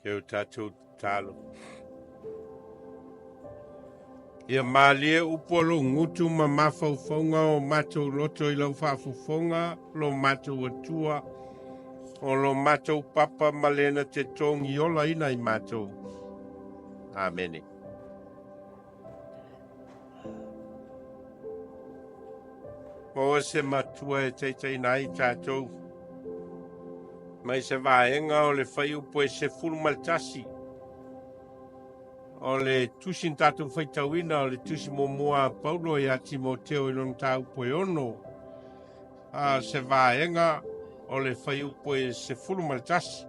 Ke o tatou tatalo. Ia malie upu a lou gutu ma mafaufauga o matou loto i lau faafofoga, lo matou Atua, o lo matou papa ma le na te togiolaina i matou. Amene. Maua se matua e taitaiina ai tatou mai se vaega o le fuaiupu e 11 o le tusi na tatou faitauina o le tusi muamua a Paulo ia Timoteo i lona mataupu e 6, a se vaega o le fuaiupu e 11.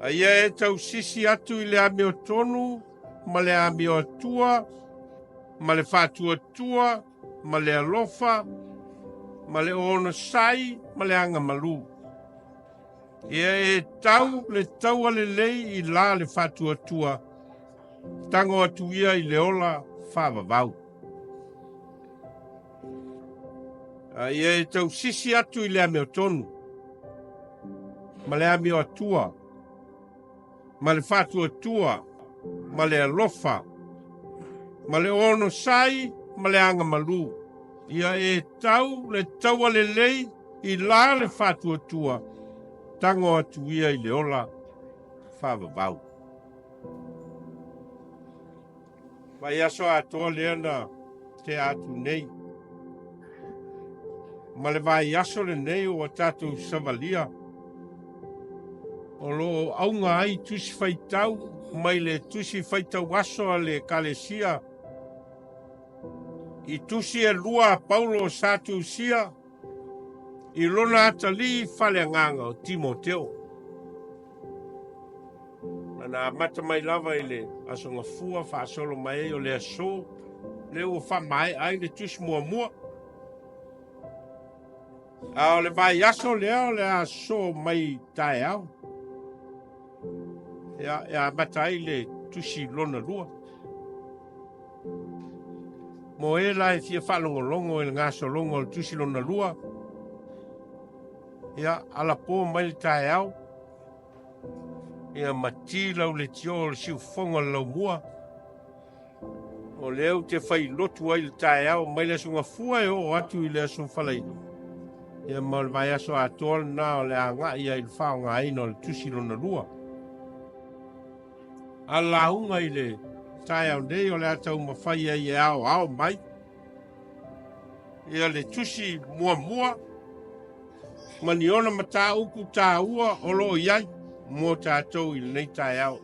A ia e tausisi atu i le amiotonu ma le amioatua ma le faatuatua ma le alofa ma le onosai ma le agamalu. Ia e tau le taua lelei i la le faatuatua, tago atu ia i le ola faavavau. A ia e tausisi atu i le amiotonu ma le amioatua ma le faatuatua ma le alofa ma le onosai ma le agamalu. Ia e tau le taua lelei i la le faatuatua, tago atu ia i le ola faavavau. Mai aso atoa lea na tea atu nei. Ma le vaiaso lenei ua tatou savalia o lo o auga ai tusi faitau mai le tusi faitau aso a le Ekalesia i tusi e lua a Paulo sa tusia i lona atalii faaleagaga o Timoteo. Ma na amata mai lava i le Aso Gafua faasolo mai ai o le aso lea ua faamaea ai le tusi muamua. A o le vaiaso lea o le aso mai taeao ia, e amata ai le tusi lona lua. Mo e la e fia faalogologo i le gasologa o le tusi lona lua, ia, alapo mai le taeao, ia ma ti lau leitio o le siufofoga o le laumua, o lea ou te fai lotu ai le taeao mai le Aso Gafua e oo atu i le Aso Faraile, ia ma o le vaiaso atoa lena o le agai ai i le faaaogaina o le tusi lona lua. A lauga i le taeao nei o le a taumafai ai e aoao mai ia le tusi muamua ma ni ona mataupu taua o lo o i ai mo tatou i lenei taeao.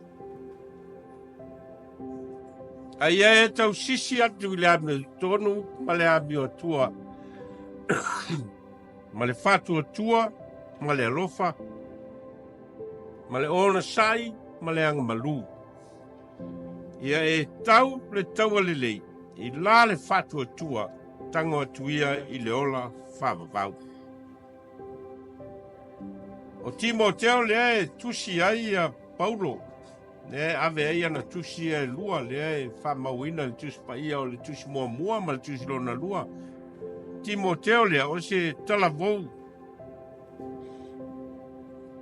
A ia e tausisi atu i le amiotonu ma le amioatua ma le faatuatua ma le alofa ma le onosai ma le agamalu. Ia e tau le taua lelei i la le faatuatua, tago atu ia i le ola faavavau. O Timoteo lea e tusi ai ia Paulo, lea e ave ai ana tusi ia e lua, lea e faamauina le Tusi Paia o le tusi muamua ma le tusi lona lua. Timoteo lea o se talavou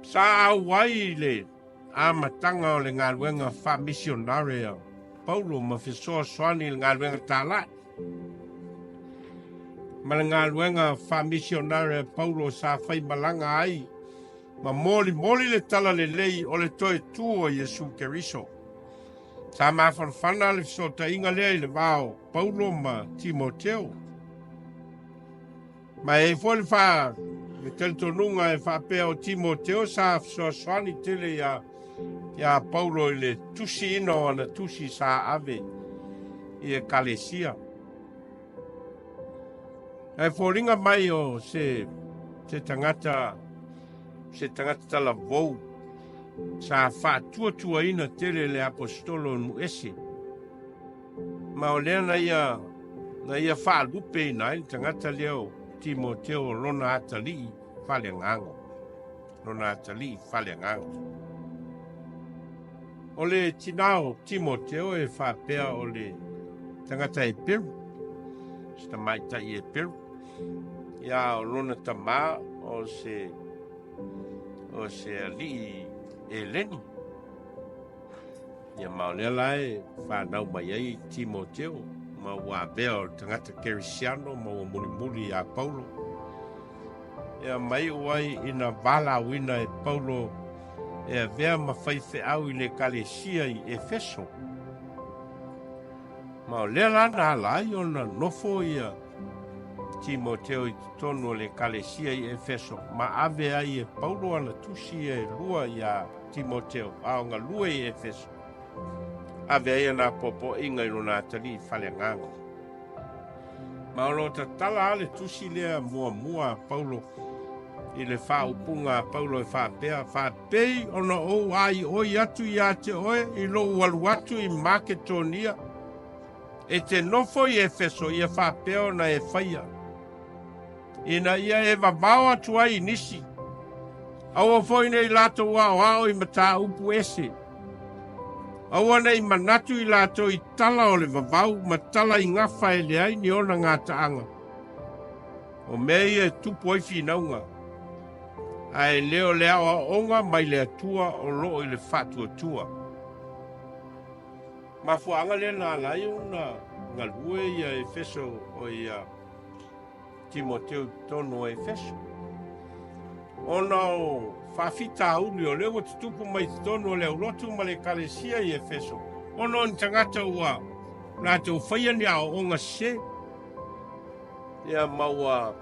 sa auai i le amataga o le galuega faamisionare a Paulo ma fesoasoani i le galuega talai ma le galuega faamisionare a Paulo sa faimalaga ai ma molimoli le talalelei o le toe tu o Iesu Keriso. Sa mafanafana le fesootaiga lea i le va o Paulo ma Timoteo. Ma e i ai foi le fa le talitonuga e faapea o Timoteo sa fesoasoani tele iā iā Paulo i le tusiina o ana tusi sa ave i Ekalesia. Ae foliga mai o se se tagata se tagata talavou sa faatuatuaina tele le aposetolo o Nu'u-ese. Ma o lea na ia na ia faalupeina ai le tagata lea o Timoteo o lona atalii faaleagaga. Lona atalii faaleagaga. O le tinā o Timoteo e faapea o le tagata Heperu, se tamaitai Heperu. Ia o lona tamā o se o se alii Eleni. Ia ma o lea la e fanau mai ai Timoteo ma ua avea o le tagata Kerisiano ma ua mulimuli iā Paulo. Ia ma iu ai ina valaauina e Paulo e avea ma faifeau i le ekalesia i Efeso. Ma o lea la na ala ai ona nofo ia Timoteo i totonu o le ekalesia i Efeso ma ave ai e Paulo ana tusi e lua iā Timoteo a o galue i Efeso. Ave ai ana apoapoaiga i lona atalii faleagaga. Ma o lo o tatala a le tusi lea muamua a Paulo i le faaupuga a Paulo e faapea, Faapei ona ou aioi atu ia te oe i lou alu atu i Maketonia, e te nofo i Efeso ia faapea ona e faia, ina ia e vavao atu ai i nisi, aua foi nei latou aoao i mataupu ese, aua nei manatu i latou i tala o le vavau ma tala i gafa e leai ni ona gataaga. O mea ia e tupu ai finauga, ae le o le aoaoga mai le Atua o loo i le faatuatua. Mafuaaga lea na ala ai ona galue ia Efeso o ia Timoteo i totonu o Efeso. Ona o faafitauli o lea ua tutupu mai i totonu o le aulotu ma le ekalesia i Efeso, ona o ni tagata ua latou faia ni aoaoga sese, ia ma ua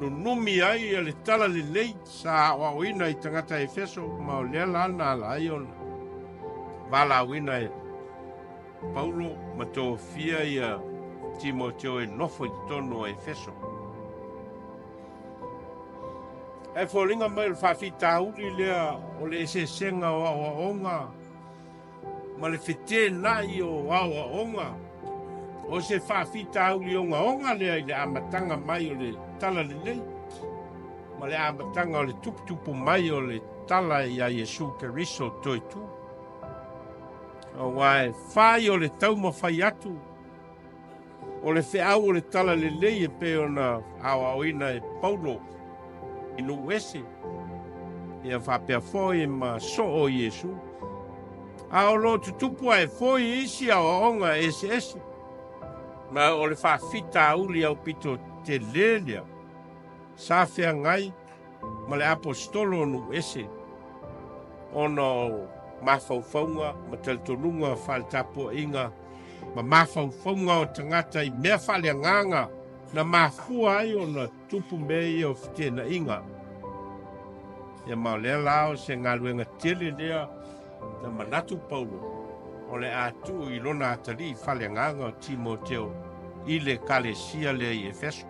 nunumi ai ia le tala lelei sa aoaoina i tagata Efeso, ma o lea la na ala ai ona valaauina e Paulo ma tofia ia Timoteo e nofo i totonu o Efeso. Ae foliga mai o le faafitauli lea o le eseesega o aoaoga ma le feteenai o aoaoga, o se faafitauli ogaoga lea i le amataga mai o le tala lelei ma le amataga o le tuputupu mai o le tala iā Iesu Keriso toetū. Aua e fai o le taumafai atu o le feau o le tala lelei e pei ona aoaoina e Paulo i nuu ese, ia faapea foi ma soo Iesu. A o lo o tutupu ae foi isi aoaoga eseese, ma o le faafitauli aupito tele lea sa feagai ma le aposetolo o nuu ese, ona o mafaufauga ma talitonuga faale-tapuaiga ma mafaufauga o tagata i mea faaleagaga na mafua ai ona tupu mea ia o feteenaiga. Ia ma o lea la o se galuega tele lea na manatu Paulo o le a tuu i lona atalii faaleagaga o Timoteo i le ekalesia lea i Efeso.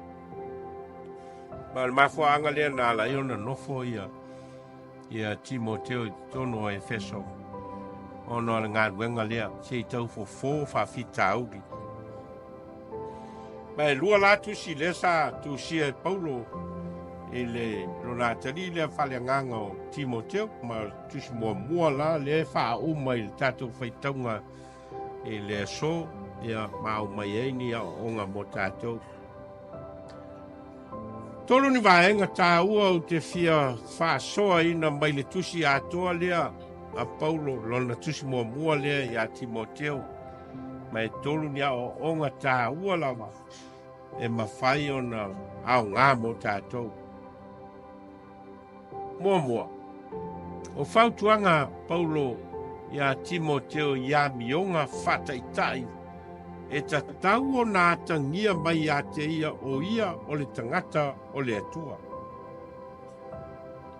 Ma o le mafuaaga lea na ala ai ona nofo ia ia Timoteo i totonu o Efeso ona o le galuega lea se i tau fofo faafitauli. Ma e lua la tusi lea sa tusia e Paulo i le lona atalii lea faaleagaga o Timoteo, ma tusi muamua la lea e faauma i le tatou faitauga i le aso, ia ma aumai ai ni aoaoga mo tatou. Tolu ni vaega taua ou te fia faasoaina mai le tusi atoa lea a Paulo, lona tusi muamua lea iā Timoteo, ma e tolu ni aoaoga taua lava e mafai ona aoga mo tatou. Muamua, o fautuaga a Paulo iā Timoteo i amioga faataitai e tatau ona atagia mai ia te ia o ia o le tagata o le Atua.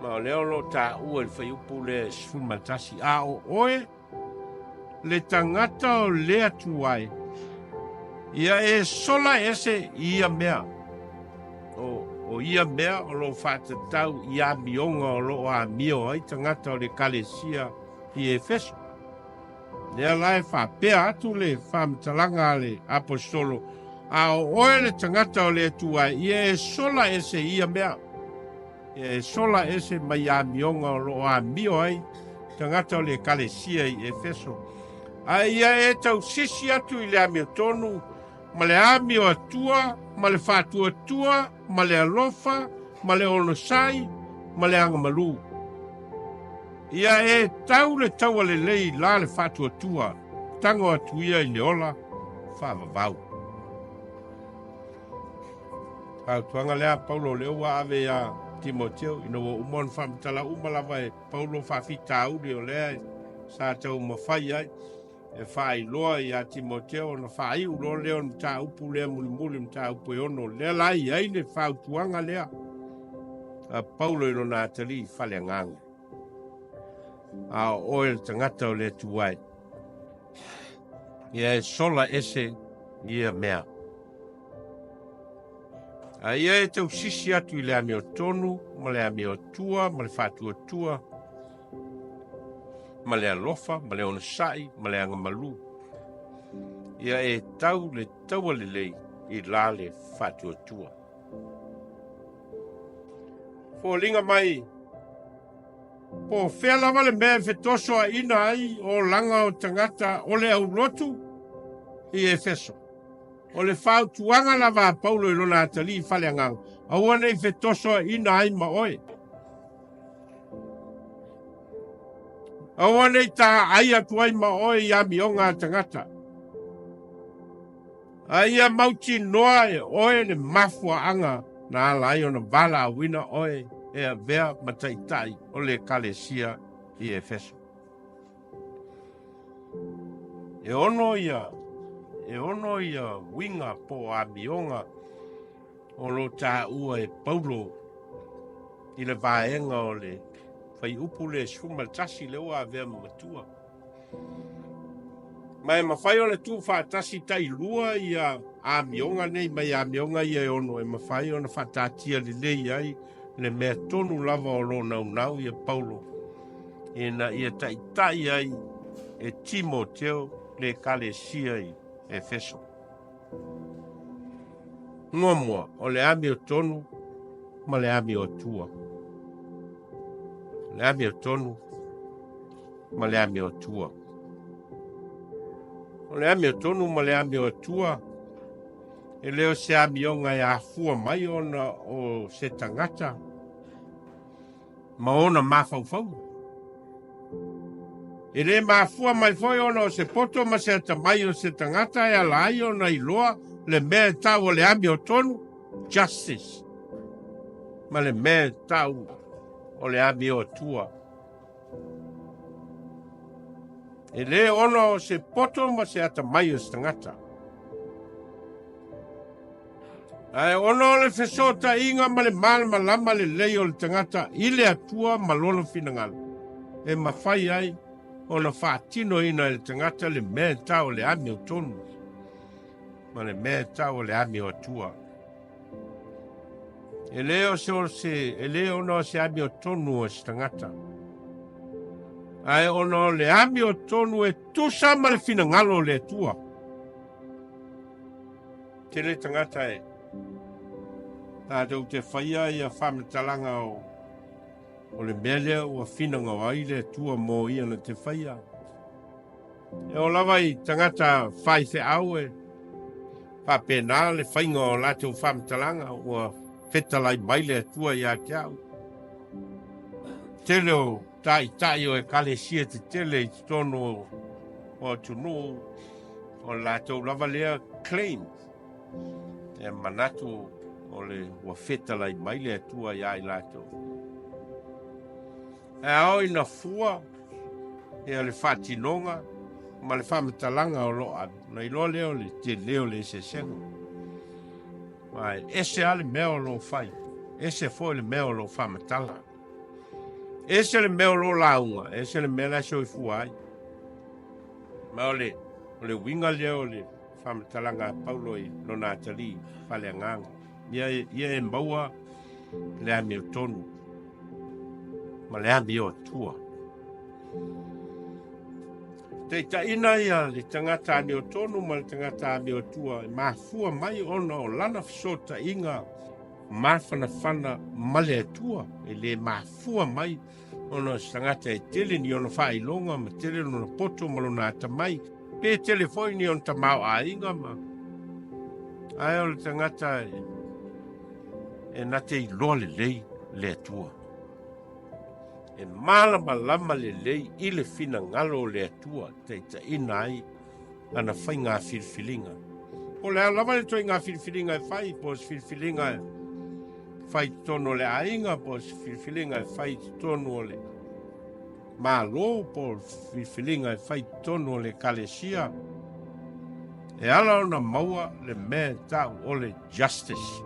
Ma o lea o lo o taua i le fuaiupu lea e 11, a o oe le tagata o le Atua e, ia e sola ese i ia mea. O, o ia mea o lo o faatatau i amioga o lo o amio ai tagata o le ekalesia i Efeso. Lea la e faapea atu le faamatalaga a le aposetolo, a o oe le tagata o le Atua e, ia e sola ese i ia mea. Ia e sola ese mai amioga o lo o amio ai tagata o le ekalesia i Efeso. A ia e tausisi atu i le amiotonu ma le amio atua ma le faatuatua ma le alofa ma le onosai ma le agamalu. Ia e tau le taua lelei i la le faatuatua, tago atu ia i le ola faavavau. Fautuaga lea a Paulo lea ua ave ia Timoteo ina ua uma ona faamatala uma lava e Paulo faafitauli o lea sa taumafai ai e faailoa ia Timoteo ona faaiu loa lea o le mataupu lea mulimuli, mataupu e 6 lea la e i ai le fautuaga lea a Paulo i lona atalii faaleagaga. A o oe le tagata o le Atua e, ia e sola ese ia mea. A ia e tausisi atu i le amiotonu ma le amiotua ma le faatuatua ma le alofa ma le onosai ma le agamalu. Ia e tau le taua lelei i la le faatuatua. Foliga mai po o fea lava le mea e fetosoaina ai olaga o tagata o le aulotu i Efeso. O le fautuaga lava a Paulo i lona atalii faaleagaga, aua ne i fetosoaina ai ma oe. Aua ne i taai atu ai ma oe i amioga a tagata. A ia mautinoa e oe le mafuaaga na ala ai ona valaauina oe e avea ma taitai o le Ekalesia i Efeso. E 6 ia uiga po o amioga o lo o taua e Paulo i le vaega o le fuaiupu le 11 lea ua avea ma matua. Ma e mafai ona tuufaatasi tailua ia amioga nei mai amioga ia e 6 e mafai ona faataatia lelei ai le mea tonu lava o lo o naunau ia Paulo ina ia taitai ai e Timoteo le Ekalesia i Efeso. Muamua, o le amiotonu ma le amiotua. Le amiotonu ma le amiotua. O le amiotonu ma le amiotua, e le o se amioga e afua mai ona o se tagata ma ona mafaufauga. E le mafua mai foi ona o se poto ma se atamai o se tagata e ala ai ona iloa le mea e tau o le amiotonu, justice, ma le mea e tau o le amiotua. E le ona o se poto ma se atamai o se tagata. Ae ona o le fesootaiga ma le malamalama lelei o le tagata i le Atua ma lona finagalo, e mafai ai ona faatinoina e le tagata le mea e tau o le amiotonu ma le mea e tau o le amioatua. E le o se, o se, e le ona o se amiotonu o se tagata, ae ona o le amiotonu e tusa ma le finagalo o le Atua. Tele tagata e tatou te faia ia faamatalaga o le mea lea ua finagao ai le Atua mo ia na te faia. E oo lava i tagata faifeau e faapena le faiga o latou faamatalaga ua fetalai mai le Atua ia te au. Tele o taitai o ekalesia tetele i totonu o atunuu o le latou lava lea claim e manatu o le ua fetalai mai le Atua ia i latou. E ao ina fua ia le faatinoga ma le faamatalaga o lo o ave, ona iloa lea o le tele o le eseesega. Ma e ese lava le mea o lo o fai, ese foi le mea o lo o faamatala. Ese le mea o lo o lauga, ese le mea la e soifua ai. Ma o le uiga lea o le faamatalaga a Paulo i lona atalii faaleagaga. Ia e maua le amiotonu ma le amioatua. Taitaiina ia le tagata amiotonu ma le tagata amioatua e mafua mai ona o lana fesootaiga mafanafana ma le Atua. E le mafua mai ona o se tagata e tele ni ona faailoga ma tele lona poto ma lona atamai, pe tele foi ni ona tamaoaiga ma ae o le tagata e na te iloa lelei le Atua. E malamalama lelei i le finagalo o le Atua e taitaiina ai lana faiga filifiliga. Po o le a lava le ituaiga filifiliga e fai, po o se filifiliga e fai i totonu o le aiga, po o se filifiliga e fai i totonu o le Malo, po o filifiliga e fai i totonu o le Ekalesia, e ala ona maua le mea e tau o le justice,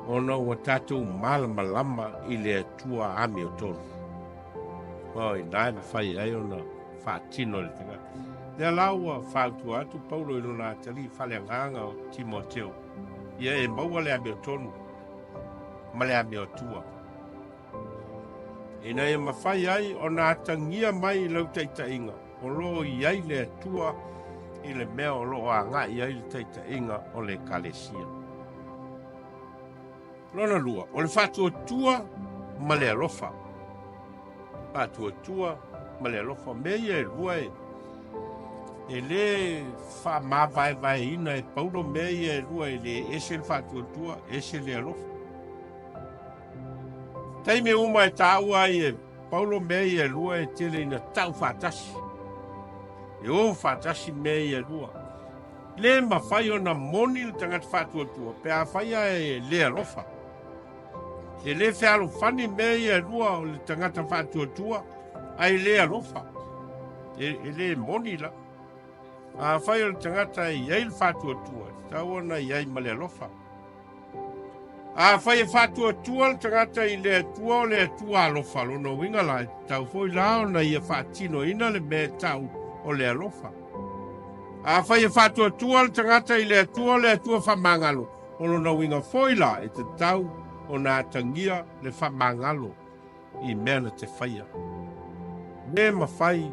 ona ua tatou malamalama i le Atua amiotonu. O i ina e mafai ai ona faatino e le tagata. Lea la ua fautua atu Paulo i lona atalii faaleagaga o Timoteo, ia e maua le amiotonu ma le amioatua, ina ia mafai ai ona atagia mai i lau taitaiga o lo o i ai le Atua i le mea o lo o agai ai le taitaiga o le Ekalesia. Lona lua, o le faatuatua ma le alofa. Faatuatua ma le alofa. Mea ia e lua e, e le faamavaevaeina e Paulo mea ia e lua e le ese le faatuatua, ese le alofa. Taimi uma e taua ai e Paulo mea ia e lua e tele ina tau faatasi. E o faatasi mea ia e lua. Le mafai ona moni le tagata faatuatua pe afai ae le alofa. E le fealofani mea ia e lua o le tagata faatuatua ae le alofa. E le moni la. Afai o le tagata e i ai le faatuatua, e tatau ona i ai ma le alofa. Afai e faatuatua le tagata i le Atua o le Atua alofa, lona uiga la, e tatau foi la ona ia faatinoina le mea e tau o le alofa. Afai e faatuatua le tagata i le Atua o le Atua faamagalo, o lona uiga foi la, e tatau ona atagia le faamagalo i mea na te faia. Le mafai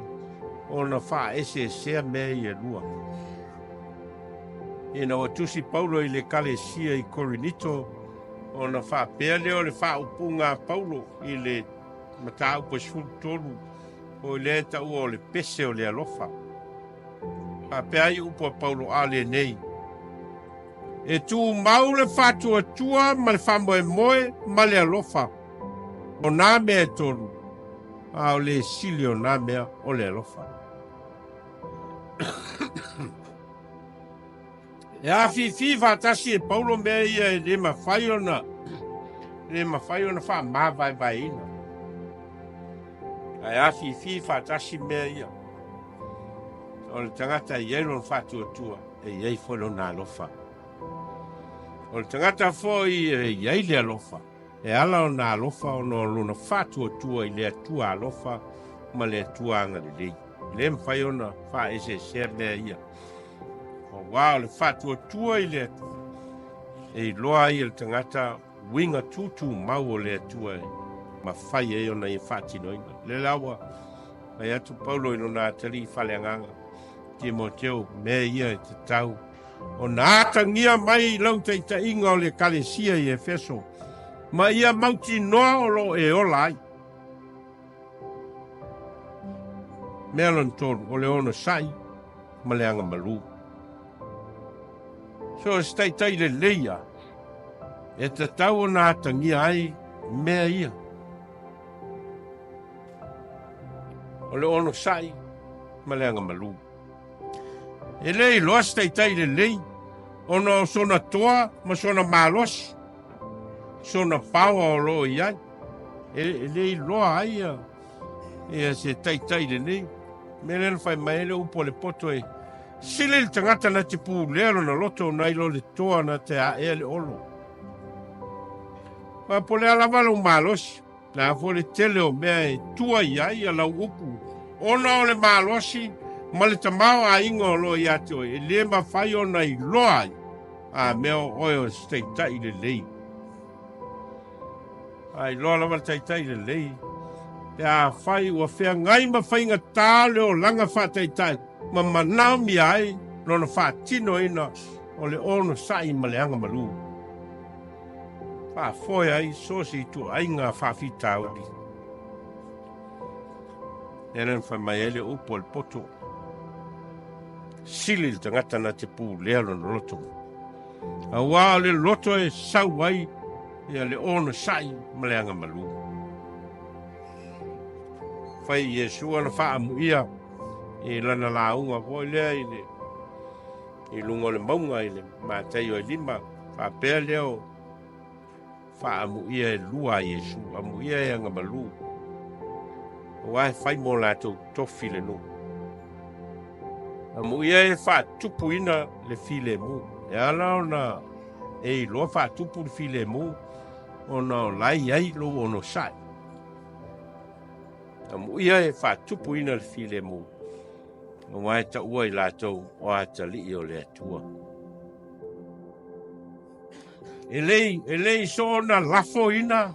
ona faaeseesea mea ia e lua. Ina ua tusi Paulo i le Ekalesia i Korinito, ona faapea lea o le faaupuga a Paulo i le mataupu e 13, o lea e taua o le pese o le alofa. Faapea ai upu a Paulo a lenei, E tumau le faatuatua ma le faamoemoe ma le alofa, o nā mea e tolu, a o le sili o nā mea o le alofa. E afifi faatasi e Paulo mea ia e le mafai ona le mafai ona faamavaevaeina. Ae afifi faatasi mea ia. O le tagata e i ai lona faatuatua, e i ai foi lona alofa. O le tagata foi e i ai le alofa, e ala ona alofa ona o lona faatuatua i le Atua alofa ma le Atua agalelei. E le mafai ona faaeseesea mea ia. Aua o le faatuatua i le Atua, e iloa ai e le tagata uiga tutumau o le Atua e mafai ai ona ia faatinoina. Le la ua fai atu Paulo i lona atalii faaleagaga, Timoteo, mea ia e tatau ona atagia mai i lau taitaiga o le Ekalesia i Efeso, ma ia mautinoa o lo o e ola ai. Mea lona tolu, o le onosai ma le agamalu. So o se taitai lelei lava, e tatau ona atagia ai mea ia. O le onosai ma le agamalu. E le iloa se taitai lelei ona o sona toa ma sona malosi, sona power o lo o i ai. E le iloa ai ia, ia se taitai lelei. Mea lea na fai mai ai le upu a le poto e sili le tagata na te pulea lona loto nai lo le toa na te aea le olo. Aua po o le a lava lou malosi, Le a foi le tele o mea e tua i ai ia lau upu, ona o le malosi ma le tamaoaiga o lo o ia te oe, e le mafai ona iloa ai a mea o oe o se taitai lelei. A iloa lava le taitai lelei, pe afai ua feagai ma faigata le olaga faataitai ma manaomia ai lona faatinoina o le onosai ma le agamalu. Faafoe ai so o se ituaiga faafitauli. Lea na fai mai ai le upu a le poto, sili le tagata na te pulea lona loto. Aua o le loto e sau ai ia le onosai ma le agamalu. Fai Iesu ana faamuia i lana lauga foi lea i le i luga o le mauga i le Mataio e 5, faapea lea o faamuia e lua a Iesu, amuia e agamalu, aua e fai mo latou tofi le nuu. Amuia e faatupuina le filemu. E ala ona e iloa faatupu le filemu ona o la e i ai lou onosai. Amuia e faatupuina le filemu, aua e taua i latou o atalii o le Atua. E le i soona lafoina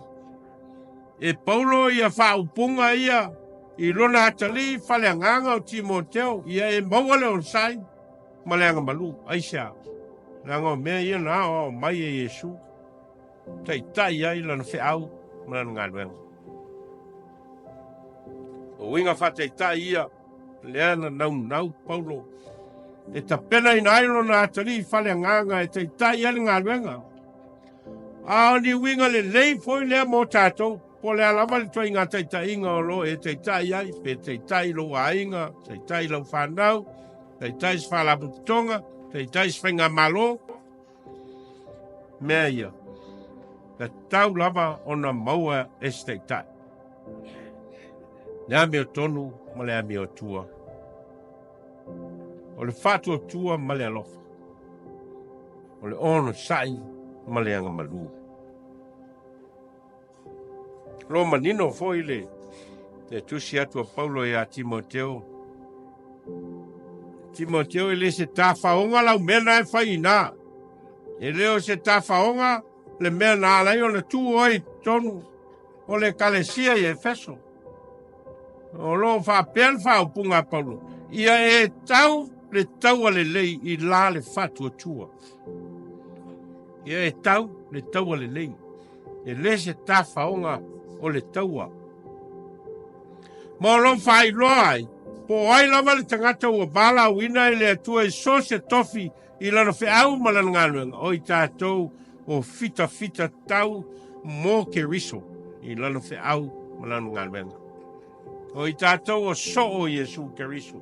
e Paulo ia faaupuga ia i lona atalii faleagaga o Timoteo, ia e maua le onosai ma le agamalu. Aisea? Leaga o mea ia na aoao mai e Iesu, taitai ai lana feau ma lana galuega. O uiga faataitai ia, lea na naunau Paulo e tapenaina ai lona atalii faleagaga e taitai ai le galuega. A o ni uiga lelei foi lea mo tatou, po o le a lava le ituaiga taitaiga o lo o e taitai ai, pe taitai lou aiga, taitai lau fanau, taitai se faalapotopotoga, taitai se faigamalo, mea ia, tatau lava ona maua e se taitai le amiotonu ma le amioatua, o le faatuatua ma le alofa, o le onosai ma le agamalu. Lo manino foi le tusi atu a Paulo ia Timoteo. Timoteo, e le se tafaoga lau mea na e fai ina. E le o se tafaoga le mea na ala ai ona tuu oe i totonu o le ekalesia i Efeso. O lo o faapea le faaupuga a Paulo, ia e tau le taua lelei i la le faatuatua. Ia e tau le taua lelei. E le se tafaoga o le taua. Ma o lo o faailoa ai, po o ai lava le tagata ua valaauina e le Atua i so o se tofi i lana feau ma lana galuega, o i tatou o fitafita tau mo Keriso i lana feau ma lana galuega. O i tatou o soo o Iesu Keriso.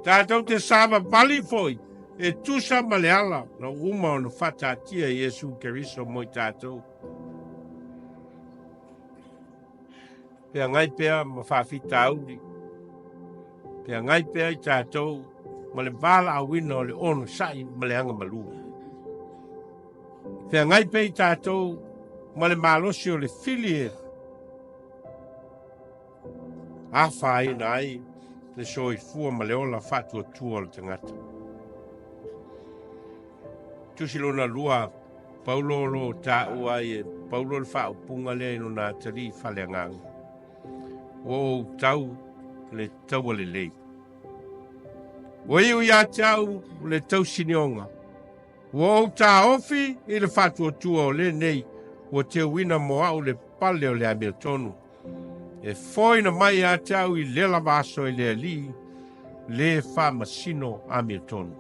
Tatou te savavali foi e tusa ma le ala na uma ona faataatia e Iesu Keriso mo i tatou. Feagai pea ma faafitauli, feagai pea i tatou ma le valaauina o le onosai ma le agamalu. Feagai pea i tatou ma le malosi o le fili e afaina ai le soifua ma le ola faatuatua o le tagata. Tusi lona lua, Paulo o lo o taua ai e Paulo le faaupuga lea i lona atalii faleagaga. Ua ou tau le taua lelei. Ua iu ia te au le tausinioga. Ua ou taofi i le faatuatua o lenei ua teuina mo au le pale o le amiotonu. E foina mai ia te au i lea lava aso e le Alii, le faamasino amiotonu.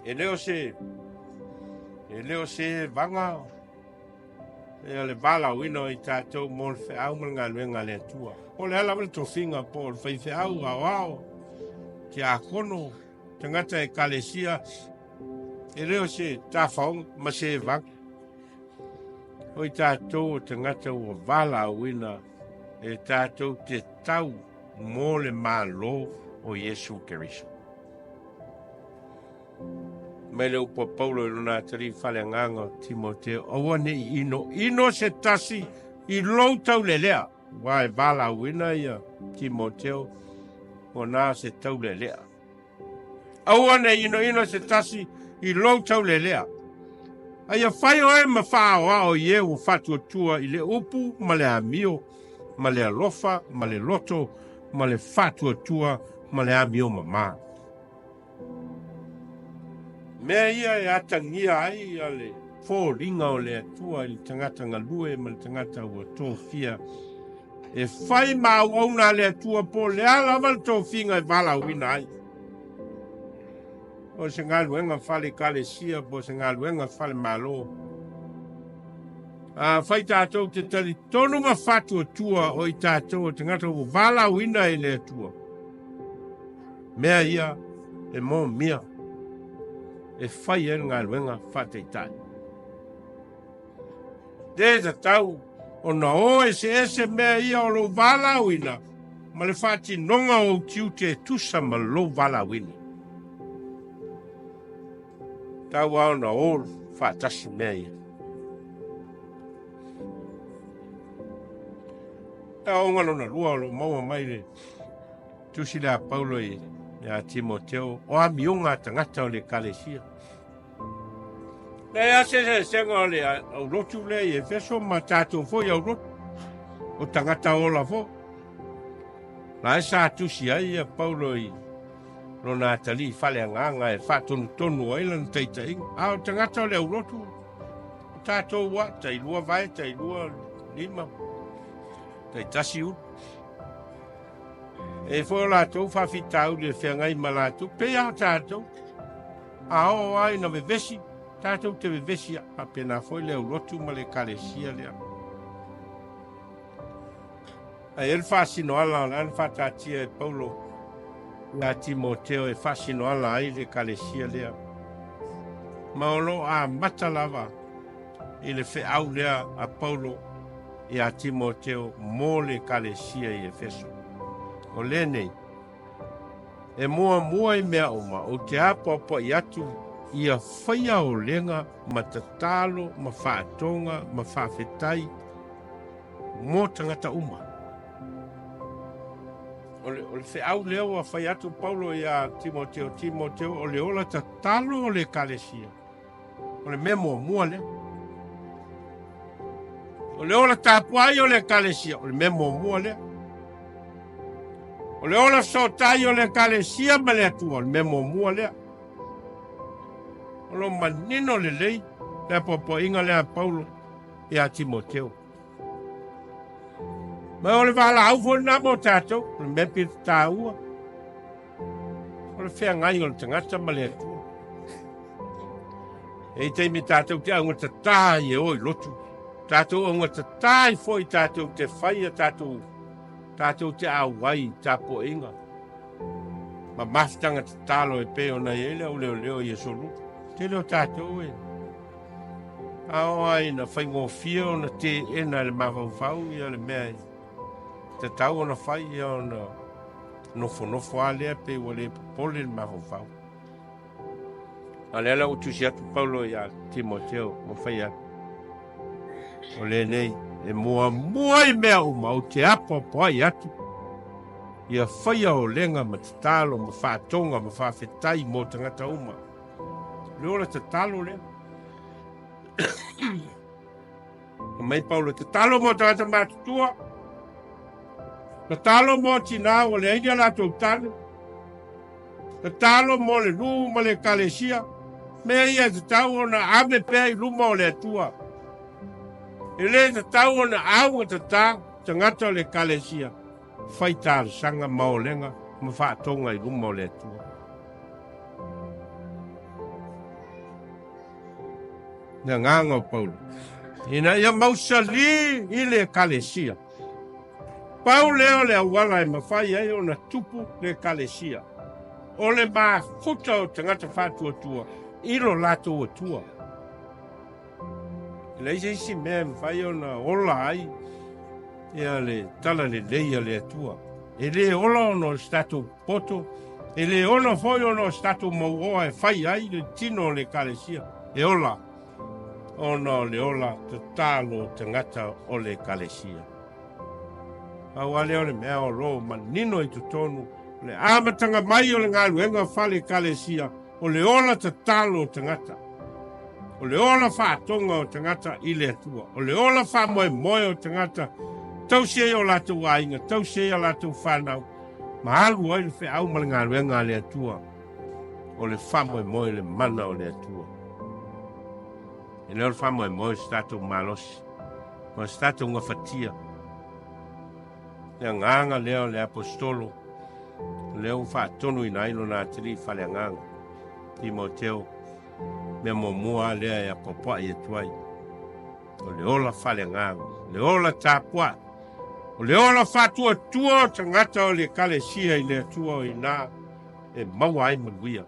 E le o se e le o se vaga e le valaauina o i tatou mo le feau ma le galuega a le Atua. Po o le a lava le tofiga, po o le faifeau, aoao, tiakono, tagata ekalesia, e le o se tafaoga ma se vaga. O i tatou o tagata ua valaauina e tatou te tau mo le Malo o Iesu Keriso. Mai le upu a Paulo i lona atalii faleagaga o Timoteo, aua ne i inoino se tasi i lou taulelea, aua e valaauina ia Timoteo ua na se taulelea. Aua ne i inoino se tasi i lou taulelea. A ia fai oe ma faaoao i e ua faatuatua i le upu ma le amio, ma le alofa, ma le loto, ma le faatuatua, ma le amio mamā. Mea ia e atagia ai ia le foliga o le Atua i le tagata galue ma le tagata ua tofia e fai ma auauna a le Atua, po o le a lava le tofiga e valaauina ai. O se galuega fale ekalesia, po o se galuega fale malo. Afai tatou te talitonu ma faatuatua o i tatou o tagata ua valaauina e le Atua, mea ia e mōmia e fai ai le galuega faataitai. Le tatau ona o eseese mea ia o lou valaauina ma le faatinoga o ou tiute e tusa ma lou valaauina. Tau lava ona o faatasi mea ia. Le aoga lona lua o lo o maua mai le tusi lea a Paulo ia Timoteo, o amioga a tagata o le Ekalesia. Leai lava se eseesega o le aulotu lea i Efeso ma tatou foi aulotu, o tagata ola foi. La e sa tusi ai ia Paulo i lona atalii faaleagaga e faatonutonu ai lana taitaiga. A o tagata o le aulotu, o tatou ua tailua vae, tailua lima, taitasi ulu. E foi o latou faafitauli e feagai ma latou, pei lava o tatou. A oo lava ina vevesi, tatou te vevesi lava. Faapena foi le aulotu ma le ekalesia lea. Ae i ai le faasinoala o le a na faataatia e Paulo ia Timoteo e faasinoala ai le ekalesia lea. Ma o lo o amata lava i le feau lea a Paulo ia Timoteo mo le ekalesia i Efeso. O lenei, e muamua i mea uma, ou te apoapoai atu ia faia olega ma tatalo ma faatoga ma faafetai mo tagata uma. O le, o le feau lea ua fai atu Paulo ia Timoteo, Timoteo, o le ola tatalo o le ekalesia. O le mea muamua lea. O le ola tapuai o le ekalesia, o le mea muamua lea. O le ola fesootai o le ekalesia ma le Atua, o le mea muamua lea. O lo manino lelei le apoapoaiga lea a Paulo ia Timoteo. Ma o le valaau foi lena mo tatou, o le mea pito taua, o le feagai o le tagata ma le Atua. E i taimi tatou te augatatā ai e o i lotu, tatou augatatā ai foi tatou te fai a tatou, tatou te auai i tapuaiga ma mafutaga tatalo e pei ona i ai le auleoleo i aso Lulu. Tele o tatou e a oo lava ina faigofie ona teena e le mafaufau ia le mea e tatau ona fai ia ona nofonofo lava lea pei ua le popole le mafaufau. A lea la ua tusi atu Paulo ia Timoteo ma fai atu, o lenei e muamua i mea uma ou te apoapoai atu ia faia olega ma tatalo ma faatoga ma faafetai mo tagata uma. Le ola tatalo lea. Mai Paulo, tatalo mo tagata matutua, tatalo mo tinā ua leai ni a latou tane, tatalo mo le nuu ma le ekalesia, mea ia e tatau ona ave pea i luma o le Atua. E le tatau ona augatata tagata o le ekalesia, fai talosaga ma olega ma faatoga i luma o le Atua. Le agaga o Paulo, ina ia mausali i le ekalesia. Pau lea o le auala e mafai ai ona tupu le ekalesia, o le mafuta o tagata faatuatua i lo latou Atua. E leai se isi mea e mafai ona ola ai ia le talalelei a le Atua. E le ola ona o se tatou poto, e le ola foi ona o se tatou mauoa e fai ai le tino o le ekalesia. E ola ona o le ola tatalo o tagata o le ekalesia. Pau lava lea o le mea o lo o manino i totonu o le amataga mai o le galuega fale ekalesia, o le ola tatalo o tagata, o le ola faatoga o tagata i le Atua, o le ola faamoemoe o tagata, tausi ai o latou aiga, tausi ai a latou fanau, ma alu ai le feau ma le galuega a le Atua, o le faamoemoe i le mana o le Atua. E le o le faamoemoe i se tatou malosi, ma se tatou gafatia. Le agaga lea o le aposetolo, lea ua faatonuina ai lona atalii faaleagaga, Timoteo, mea muamua lava lea e apoapoai atu ai. O le ola faaleagaga, le ola tapuai, o le ola faatuatua o tagata o le Ekalesia i le Atua o i ina e maua ai manuia.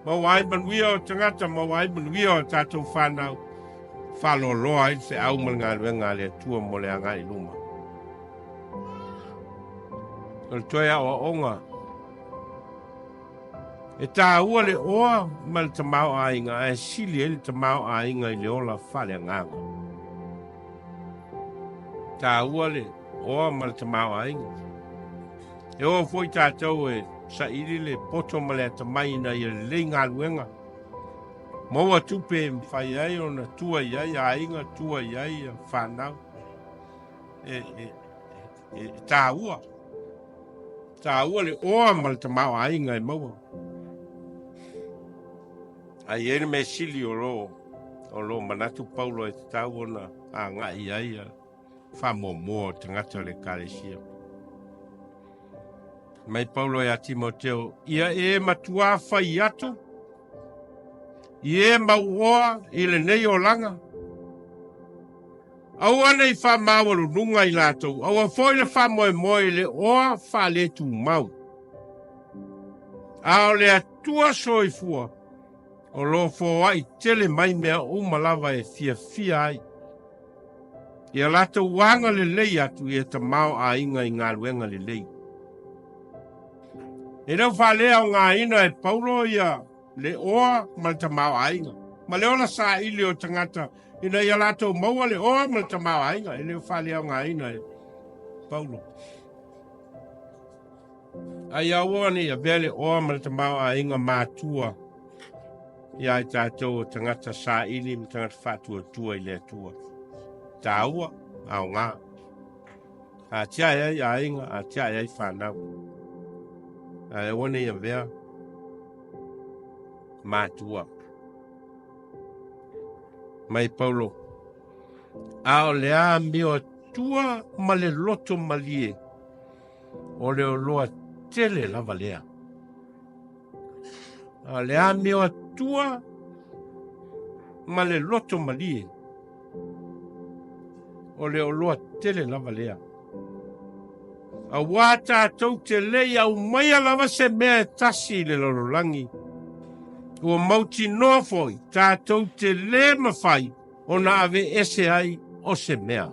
Maua ai manuia o tagata, maua ai manuia o tatou fanau, faaloaloa ai le feau ma le galuega a le Atua mo le agai i luma. O le toe aoaoga e taua le oa ma le tamaoaiga ae sili ai le tamaoaiga i le ola faaleagaga. Taua le oa ma le tamaoaiga. E oo foi tatou e saili le poto ma le atamai ina ia lelei galuega, maua tupe e mafai ai ona tua i ai aiga, tua i ai fanau. E, e, e, e taua. Taua le oa ma le tamaoaiga e maua. Ae i ai le mea sili o lo o lo manatu Paulo e tatau ona agai i ai a faamuamua o tagata o le Ekalesia. Mai Paulo ia Timoteo, ia e matuā fai atu, i e mauoa i lenei olaga, aua ne i faamaualuluga i latou, aua foi le faamoemoe i le oa faaletumau. A o le Atua soifua, o lo o foai tele mai mea uma lava e fiafia ai. Ia latou agalelei atu i e tamaoaiga i galuega lelei. E le o faaleaogaina e Paulo ia le oa ma le tamaoaiga, ma le ola saili o tagata ina ia latou maua le oa ma le tamaoaiga, e le o faaleaogaina e Paulo. Ae ia aua ne i avea le oa ma le tamaoaiga matua ia i tatou o tagata saili ma tagata faatuatua i le Atua. Taua, aoga. Atiae ai aiga, atiae ai fanau. Ae aua ne i avea matua. Mai Paulo, a o le amio atua ma le loto malie, o le oloa tele lava lea. A o le amio atua ma le loto malie, o le oloa tele lava lea. Auā tatou te le i aumaia lava se mea e tasi i le lalolagi, ua mautinoa foi tatou te lē mafai ona aveese ai o se mea.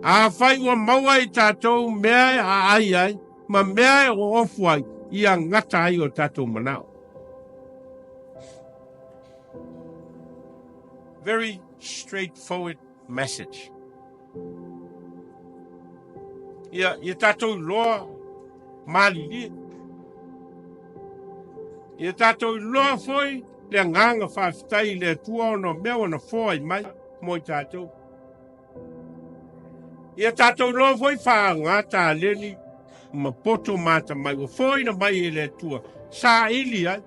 Afai ua maua i tatou mea e aai ai ma mea e oofu ai, ia gata ai o tatou manao. Very straightforward message. Ia, ia tatou iloa malilie. Ia tatou iloa foi le agaga faafetai i le Atua ona o mea ua na foai mai mo i tatou. Ia tatou iloa foi faaaoga taleni ma poto matamai ua foaina mai e le Atua, saili ai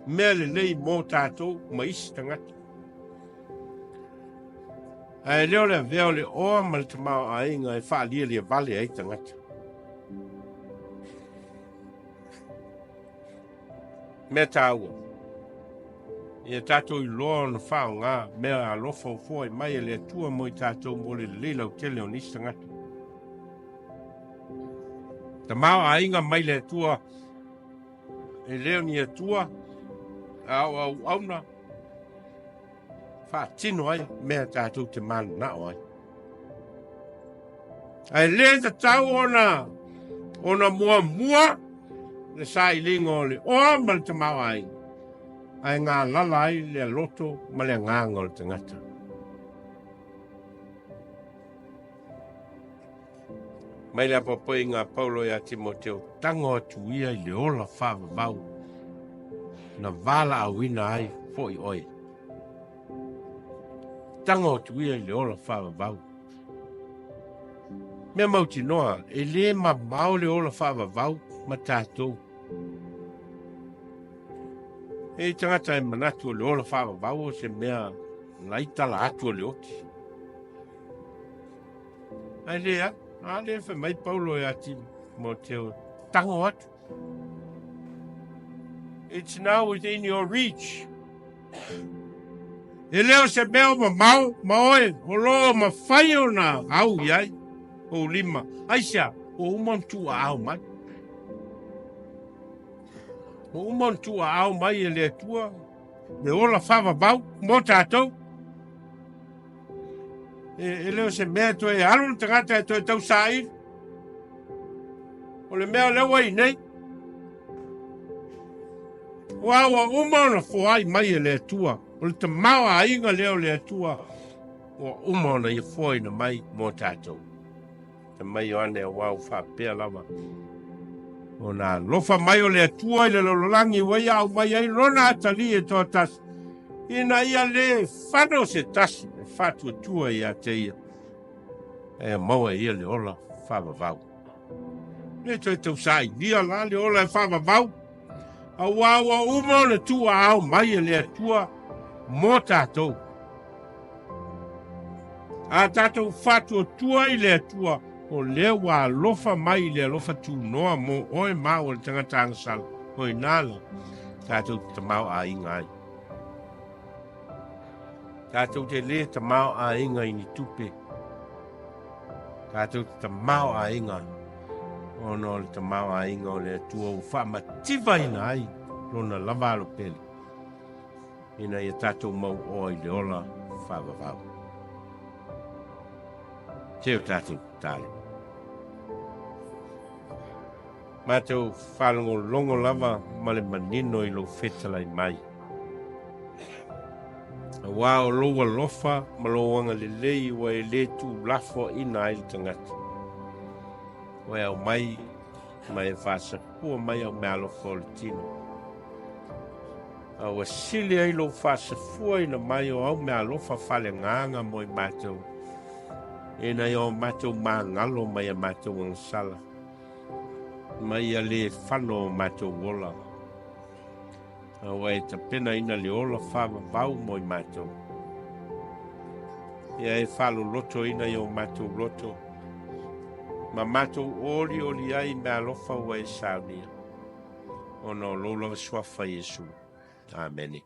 mea lelei mo tatou ma isi tagata. Ae le o le avea o le oa ma le tamaoaiga e faalialia vale ai tagata. Mea taua, ia tatou iloa ona faaaoga mea alofa ua foai mai e le Atua mo i tatou mo le lelei lautele o nisi tagata. Tamaoaiga mai le Atua, e le o ni Atua, a o auauna faatino ai mea tatou te mananao ai. Ae le tatau ona ona muamua le sailiga o le oa ma le tamaoaiga, ae galala ai le loto ma le agaga o le tagata. Mai le apoapoaiga a Paulo ia Timoteo, tago atu ia i le ola faavavau na valaauina ai foi oe. Tago atu ia i le ola faavavau. Mea mautinoa, e lē mamao le ola faavavau ma tatou. E i tagata e manatu o le ola faavavau o se mea laitala atu o le oti. Ae le a, a le fai mai Paulo ia Timoteo, tago atu. It's now within your reach. E le o se mea o mamao ma oe o lo o mafai ona au i ai ou lima. Aisea? Ua uma ona tuuaao mai. Ua uma ona tuuaao mai e le Atua le ola faavavau mo tatou. E le o se mea e toe alu le tagata e toe tausaili. O le mea o lea ua i nei. Aua ua uma ona foai mai e le Atua. O le tamaoaiga lea o le Atua ua uma ona ia foaina mai mo tatou. Fai mai Ioane aua ua faapea lava ona alofa mai o le Atua i le lalolagi ua ia aumai ai lona atalii e toatasi, ina ia le fano se tasi e faatuatua ia te ia, ae maua e ia le ola faavavau. Le toe tausailia la le ola e faavavau, aua ua uma ona tuuaao mai e le Atua mo tatou. A tatou faatuatua i le Atua, o lea ua alofa mai i le alofa tunoa mo oe maua le tagata agasala, o i ina la tatou te tamaoaiga ai. Tatou te lē tamaoaiga i ni tupe. Tatou te tamaoaiga ona o le tamaoaiga o le Atua ua faamativaina ai lona lava alopele, ina ia tatou mauoa i le ola faavavau. Se o tatou tatalo. Matou faalogologo lava ma le manino i lou fetalai mai. Aua o lou alofa ma lou agalelei ua e lē tuulafoaina ai le tagata. Ua e aumai ma e faasafua mai au meaalofa o le tino. A ua sili ai lou faasafuaina mai o au meaalofa faaleagaga mo i matou, ina ia o matou magalo mai a matou agasala, ma ia lē fano o matou ola. A ua e tapenaina le ola faavavau mo i matou. Ia e faalolotoina i o matou loto, ma matou olioli ai meaalofa ua e saunia, ona o lou lava suafa Iesu. Amene.